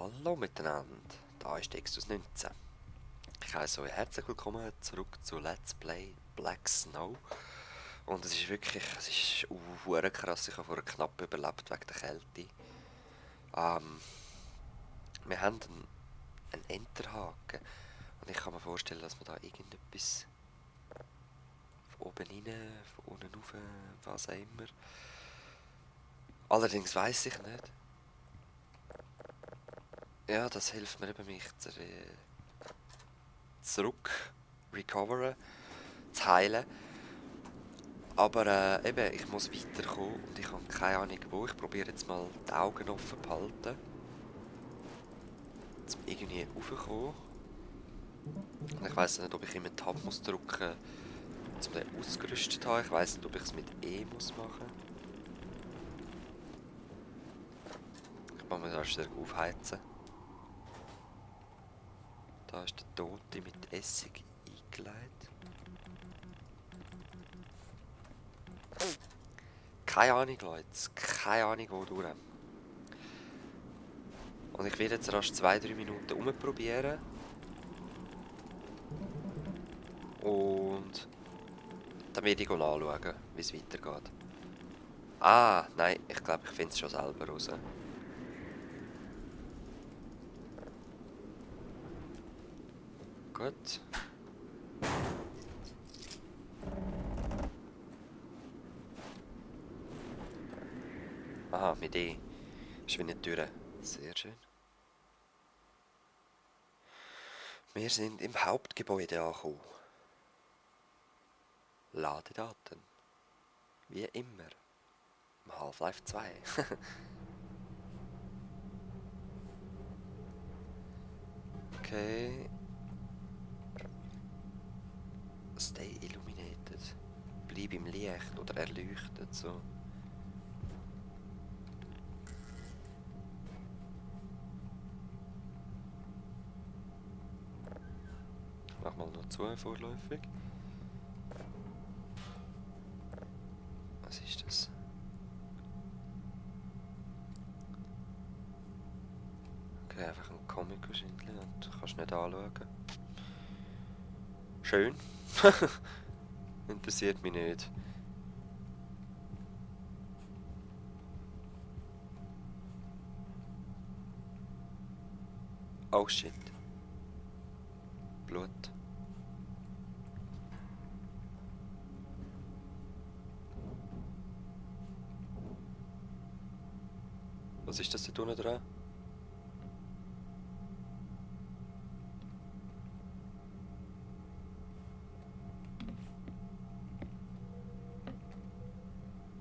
Hallo miteinander, da ist Dextus 19. Ich heiße euch herzlich willkommen zurück zu Let's Play Black Snow. Und es ist wirklich, krass, ich habe vorher knapp überlebt wegen der Kälte. Wir haben einen Enterhaken und ich kann mir vorstellen, dass wir da irgendetwas von oben rein, von unten rauf, was auch immer. Allerdings weiß ich nicht. Ja, das hilft mir eben, mich zurück recoveren, zu heilen. Aber eben, ich muss weiterkommen und ich habe keine Ahnung wo. Ich probiere jetzt mal die Augen offen zu behalten, um irgendwie raufzukommen. Und ich weiss nicht, ob ich immer Tab muss drücken muss, um den ausgerüstet zu haben. Ich weiss nicht, ob ich es mit E muss machen. Ich muss mich da schnell aufheizen. Da ist der Tote mit Essig eingelegt. Keine Ahnung, Leute. Keine Ahnung, wo durch. Und ich werde jetzt rasch 2-3 Minuten rumprobieren. Und dann werde ich anschauen, wie es weitergeht. Ah, nein, ich glaube, ich finde es schon selber raus. Gut. Aha, mit E. Ist wie eine Tür. Sehr schön. Wir sind im Hauptgebäude angekommen. Ladedaten. Wie immer. Im Half-Life 2. Okay. Stay illuminated. Bleib im Licht oder erleuchtet, so. Mach mal noch zu, vorläufig. Was ist das? Okay, einfach ein Comic wahrscheinlich und du kannst nicht anschauen. Schön. Interessiert mich nicht. Oh shit. Blut. Was ist das da unten dran?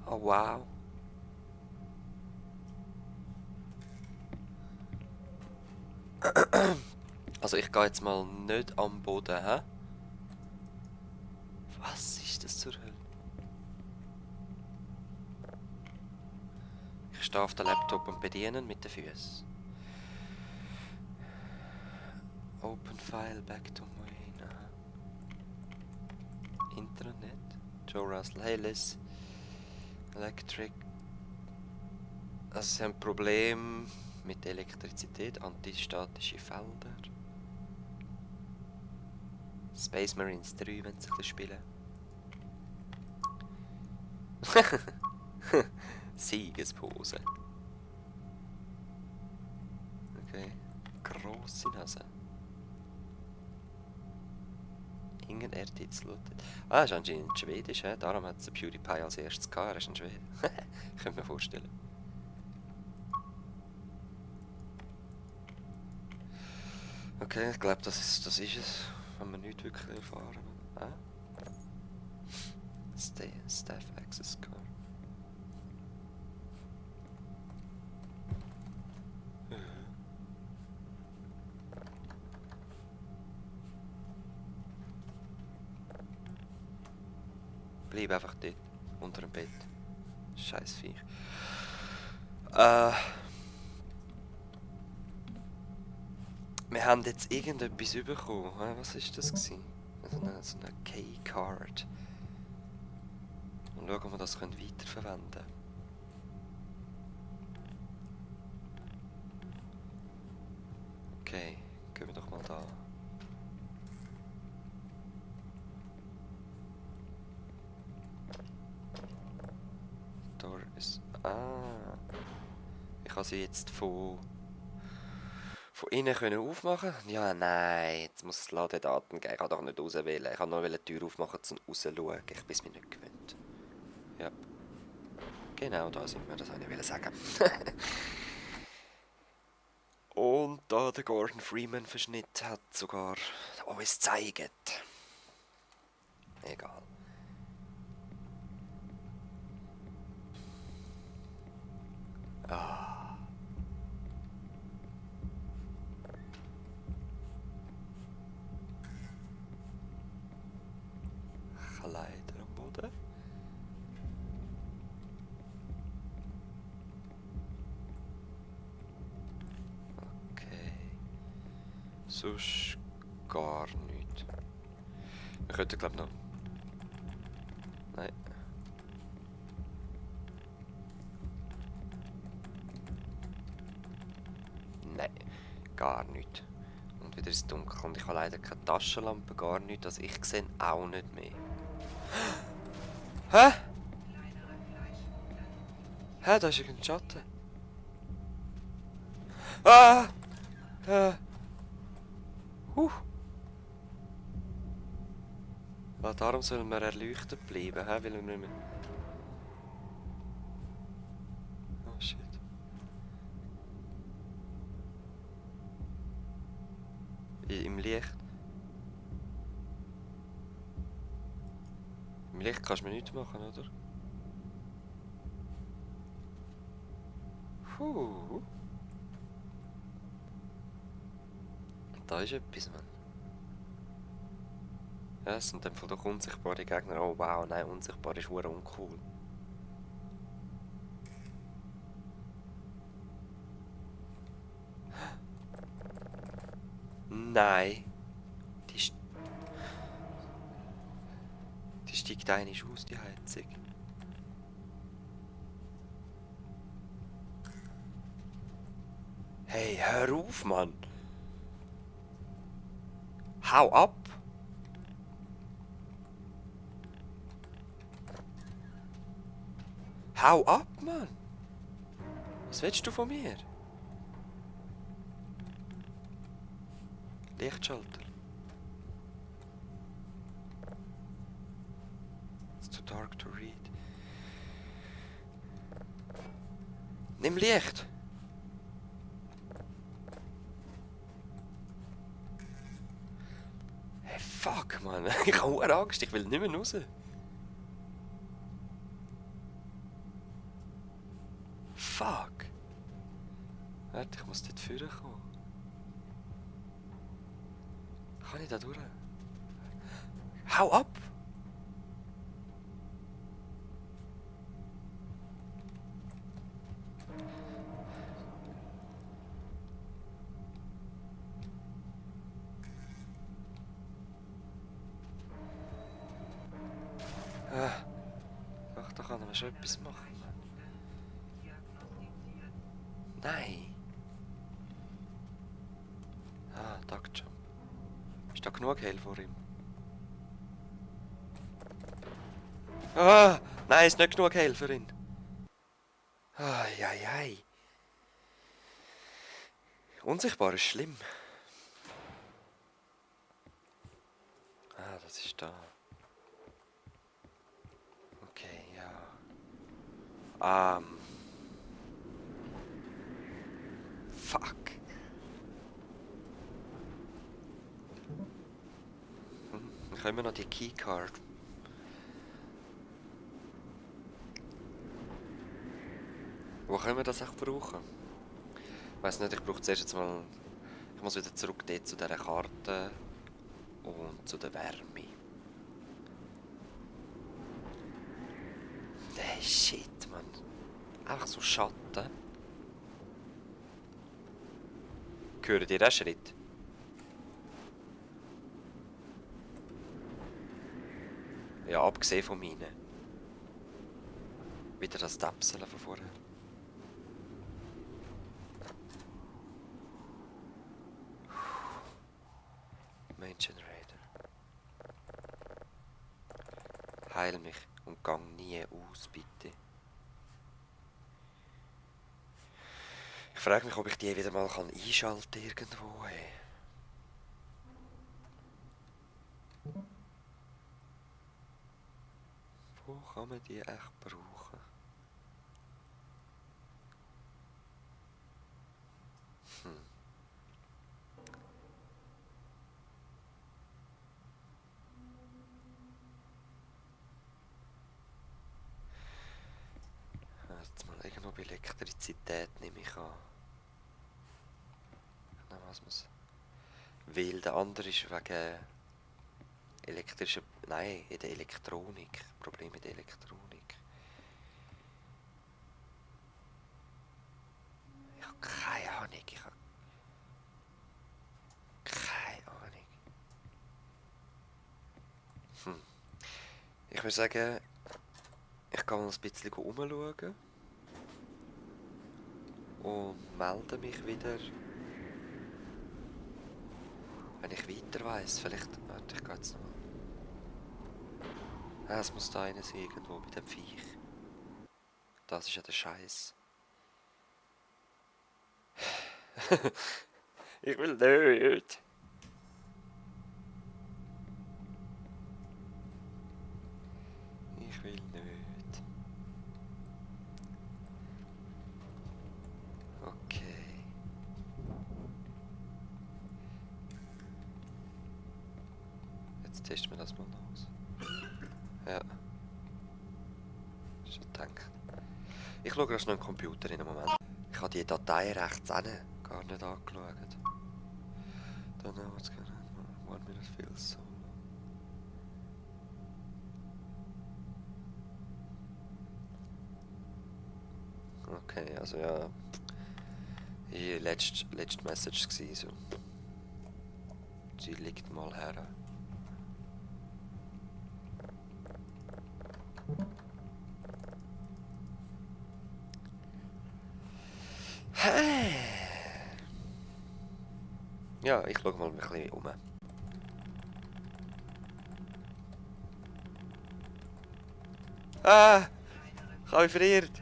Oh wow. Also ich gehe jetzt mal nicht am Boden, hä? Was ist das zur Hölle? Ich stehe auf dem Laptop und bedienen mit den Füßen. Open File, back to main. Internet. Joe Russell, hey Liz. Electric. Also sie haben ein Problem mit Elektrizität, antistatische Felder. Space Marines 3, wenn sie ein bisschen spielen. Siegespose. Okay. Grosse Nase. Ingen Erditzel. Ah, ist anscheinend Schwedisch, he? Darum hat es PewDiePie als erstes gehabt. Er ist ein Schwede. Könnte mir vorstellen. Okay, ich glaube, das ist es, wenn man nicht wirklich erfahren. Ah? Staff Access Card. Bleib einfach dort, unter dem Bett. Scheiß Viech. Wir haben jetzt irgendetwas bekommen. Was war das gewesen? So eine Key-Card. Und schauen, ob wir das weiterverwenden können. Okay, gehen wir doch mal da. Door ist... Ah. Ich kann sie jetzt von innen können aufmachen. Ja, nein. Jetzt muss es Ladedaten geben. Ich kann doch nicht rauswählen. Ich kann nur die Tür aufmachen, um rauszuschauen. Ich bin es mir nicht gewöhnt. Ja. Genau, da sind wir. Das wollte ich sagen. Und da der Gordon Freeman Verschnitt hat sogar uns gezeigt. Egal. Ah. Kleider am Boden. Okay. Sonst gar nichts. Wir könnten glaube noch... Nein. Nein, gar nichts. Und wieder ist es dunkel und ich habe leider keine Taschenlampe, gar nichts. Also ich sehe auch nicht mehr. Hä? Hä, da ist irgendein Schatten. Ah! Ah, darum sollen wir erleuchtet bleiben, hä? Weil wir nicht mehr... Oh shit. Im Licht. Im Licht kannst du mir nichts machen, oder? Puh. Da ist etwas, Mann. Ja, es sind dann voll doch unsichtbare Gegner. Oh wow, nein, unsichtbar ist verdammt uncool. Nein. Die steigt eigentlich aus, die Heizung. Hey, hör auf, Mann! Hau ab! Hau ab, Mann! Was willst du von mir? Lichtschalter. It's too dark to read. Nimm Licht! Hey, fuck, Mann! Ich habe Angst, ich will nicht mehr raus. Fuck! Warte, ich muss dort vorne kommen. Kann ich da durch? Hau ab! Ach, da kann man schon etwas machen. Nein! Ah, Duckjump. Ist da genug Heil vor ihm? Ah! Nein, ist nicht genug Heil für ihn. Ai. Unsichtbar ist schlimm. Ah, das ist da. Okay, ja. Fuck. Dann können wir noch die Keycard. Wo können wir das auch brauchen? Ich weiss nicht, ich brauche zuerst jetzt mal... Ich muss wieder zurück dort zu dieser Karte und zu der Wärme. Hey, shit, Mann. Einfach so Schatten. Hören ihr den Schritt? Ja, abgesehen von meinen. Wieder das Täpseln von vorher. Generator. Heil mich und gang nie aus, bitte. Ich frage mich, ob ich die wieder mal einschalten kann irgendwo. Hey. Wo kann man die echt brauchen? Jetzt mal irgendwo bei Elektrizität nehme ich an. Genau, was muss. Weil der andere ist wegen elektrischer. Nein, in der Elektronik. Problem mit der Elektronik. Ich habe keine Ahnung. Ich habe keine Ahnung. Ich würde sagen, ich gehe mal ein bisschen umschauen. Und melde mich wieder, wenn ich weiter weiss. Vielleicht. Warte, ich gehe jetzt noch. Ah, es muss da einer sein, irgendwo bei dem Viech. Das ist ja der Scheiß. Ich will nicht. Ich will nicht. Okay. Jetzt testen wir das mal aus. Ja. Schon gedacht. Ich schaue erst noch in den Computer in einem Moment. Ich habe die Datei rechts hinten gar nicht angeschaut. Don't know what's going on. 1 minute feels so long. Okay, also ja. Die letzte Message war so. Sie liegt mal her. Ja, ich schaue mal ein bisschen um. Ah! Ich habe mich verirrt!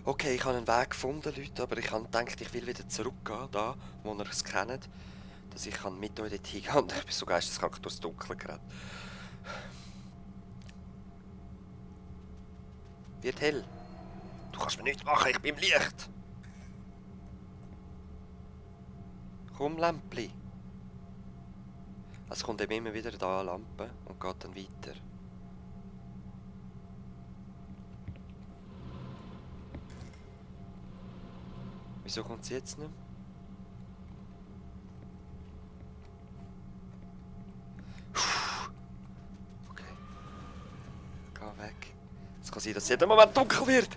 Okay, ich habe einen Weg gefunden, Leute, aber ich habe gedacht, ich will wieder zurückgehen, da, wo ihr es kennt. Dass ich mit euch dort hingehen und ich bin so geisteskrank durchs Dunkel gerannt. Wird hell. Du kannst mir nichts machen, ich bin im Licht. Komm, Lämpli. Es kommt eben immer wieder da eine Lampe und geht dann weiter. Wieso kommt sie jetzt nicht? Okay. Geh weg. Es kann sein, dass jeden Moment dunkel wird.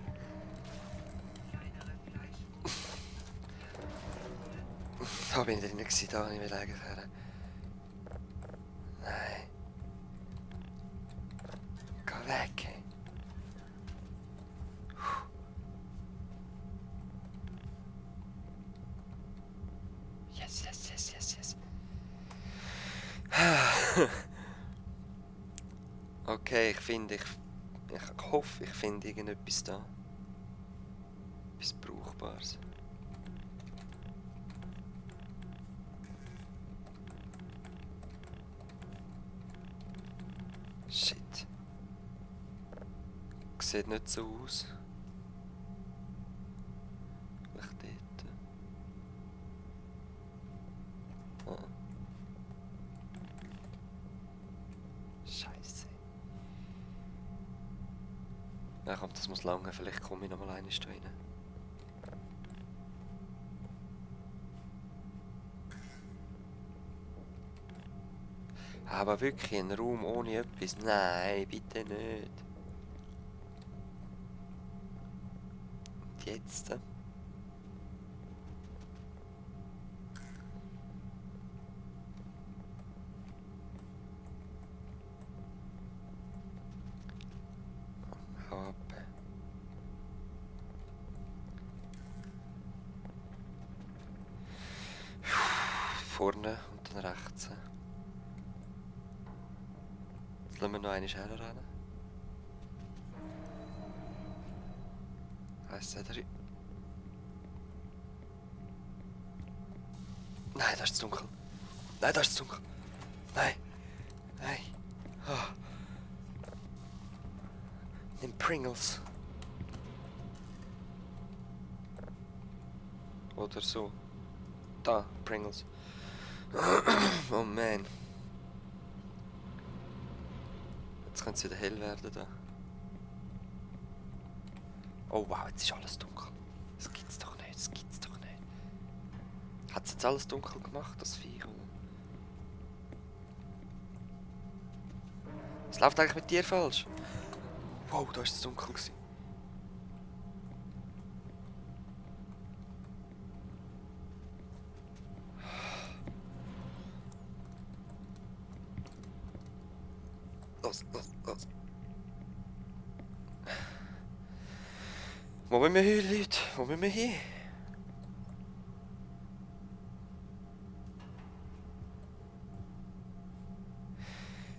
Da bin ich drin gewesen, da ich will eigentlich her. Nein. Geh weg. Yes, yes, yes, yes, yes. Okay, ich hoffe, ich finde irgendetwas da. Etwas Brauchbares. Shit. Sieht nicht so aus. Vielleicht dort. Ah. Scheiße. Ja komm, das muss lange. Vielleicht komme ich noch mal eine rein. Aber wirklich ein Raum ohne etwas? Nein, bitte nicht. Und jetzt? Hau ab. vorne und dann rechts. Jetzt lassen wir noch eine Schere rein. 1, 2, 3. Nein, da ist es dunkel. Nein, da ist es dunkel. Nein. Nein. Oh. Nimm Pringles. Oder so. Da, Pringles. Oh man. Jetzt könnte es wieder hell werden da. Oh wow, jetzt ist alles dunkel. Das gibt's doch nicht, das gibt's doch nicht. Hat es jetzt alles dunkel gemacht, das Viech? Was läuft eigentlich mit dir falsch? Wow, da war es dunkel gewesen. Los, los, los. Wo müssen wir hin, Leute? Wo müssen wir hin?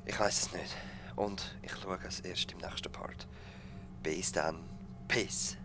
Ich weiß es nicht. Und ich schaue es erst im nächsten Part. Bis dann. Peace.